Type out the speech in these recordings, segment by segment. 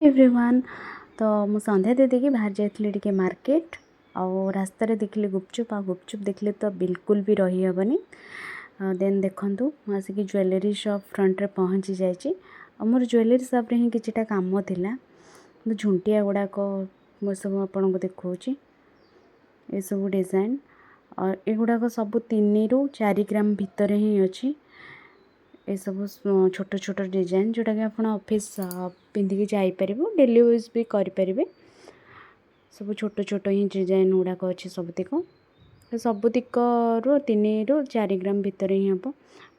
Everyone. ତ ମୁଁ ସନ୍ଧ୍ୟା ଦେଇ ଦେଇକି ବାହାରି ଯାଇଥିଲି ଟିକେ ମାର୍କେଟ ଆଉ ରାସ୍ତାରେ ଦେଖିଲି ଗୁପଚୁପ୍। ଆଉ ଗୁପଚୁପ୍ ଦେଖିଲେ ତ ବିଲକୁଲ ବି ରହିହେବନି। ଦେନ୍ ଦେଖନ୍ତୁ, ମୁଁ ଆସିକି ଜୁଏଲେରୀ ସପ୍ ଫ୍ରଣ୍ଟରେ ପହଞ୍ଚି ଯାଇଛି ଆଉ ମୋର ଜୁଏଲେରୀ ସପ୍ରେ ହିଁ କିଛିଟା କାମ ଥିଲା। ମୁଁ ଝୁଣ୍ଟିଆ ଗୁଡ଼ାକ ମୁଁ ସବୁ ଆପଣଙ୍କୁ ଦେଖାଉଛି, ଏସବୁ ଡିଜାଇନ୍ ଆଉ ଏଗୁଡ଼ାକ ସବୁ 3ରୁ 4 ଗ୍ରାମ ଭିତରେ ହିଁ ଅଛି। ଏସବୁ ଛୋଟ ଛୋଟ ଡିଜାଇନ୍, ଯେଉଁଟାକି ଆପଣ ଅଫିସ୍ ପିନ୍ଧିକି ଯାଇପାରିବେ, ଡେଲି ୟୁଜ୍ ବି କରିପାରିବେ। ସବୁ ଛୋଟ ଛୋଟ ହିଁ ଡିଜାଇନ୍ ଗୁଡ଼ାକ ଅଛି। ସବୁତିକ ସବୁତିକରୁ 3ରୁ 4 ଗ୍ରାମ ଭିତରେ ହିଁ ହେବ।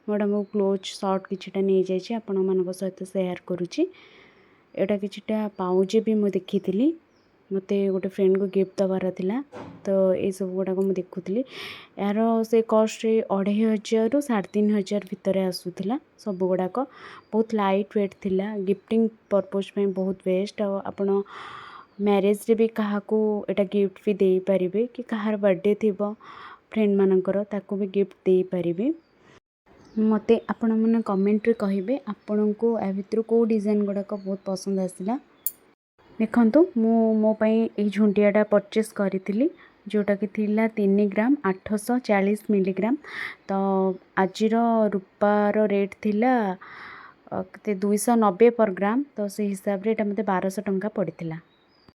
ମୁଁ ଏଇଟା ମୋ କ୍ଲୋଜ୍ ସଟ୍ କିଛିଟା ନେଇଯାଇଛି, ଆପଣମାନଙ୍କ ସହିତ ସେୟାର କରୁଛି। ଏଇଟା କିଛିଟା ପାଉଁଜି ବି ମୁଁ ଦେଖିଥିଲି, ମୋତେ ଗୋଟେ ଫ୍ରେଣ୍ଡକୁ ଗିଫ୍ଟ ଦେବାର ଥିଲା, ତ ଏଇସବୁ ଗୁଡ଼ାକ ମୁଁ ଦେଖୁଥିଲି। ଏହାର ସେ କଷ୍ଟ 2500ରୁ 3500 ଭିତରେ ଆସୁଥିଲା। ସବୁ ଗୁଡ଼ାକ ବହୁତ ଲାଇଟ୍ ୱେଟ୍ ଥିଲା, ଗିଫ୍ଟିଂ ପର୍ପୋଜ୍ ପାଇଁ ବହୁତ ବେଷ୍ଟ। ଆଉ ଆପଣ ମ୍ୟାରେଜରେ ବି କାହାକୁ ଏଇଟା ଗିଫ୍ଟ ବି ଦେଇପାରିବେ କି କାହାର ବର୍ଥଡ଼େ ଥିବ ଫ୍ରେଣ୍ଡମାନଙ୍କର, ତାକୁ ବି ଗିଫ୍ଟ ଦେଇପାରିବେ। ମୋତେ ଆପଣମାନେ କମେଣ୍ଟରେ କହିବେ, ଆପଣଙ୍କୁ ୟା ଭିତରୁ କେଉଁ ଡିଜାଇନ୍ ଗୁଡ଼ାକ ବହୁତ ପସନ୍ଦ ଆସିଲା। ଦେଖନ୍ତୁ, ମୁଁ ମୋ ପାଇଁ ଏଇ ଝୁଣ୍ଟିଆଟା ପରଚେସ୍ କରିଥିଲି, ଯେଉଁଟାକି ଥିଲା 3 ଗ୍ରାମ 840 ମିଲିଗ୍ରାମ। ତ ଆଜିର ରୂପାର ରେଟ୍ ଥିଲା କେତେ? 290 ପର୍ ଗ୍ରାମ। ତ ସେଇ ହିସାବରେ ଏଇଟା ମୋତେ 1200 ଟଙ୍କା ପଡ଼ିଥିଲା।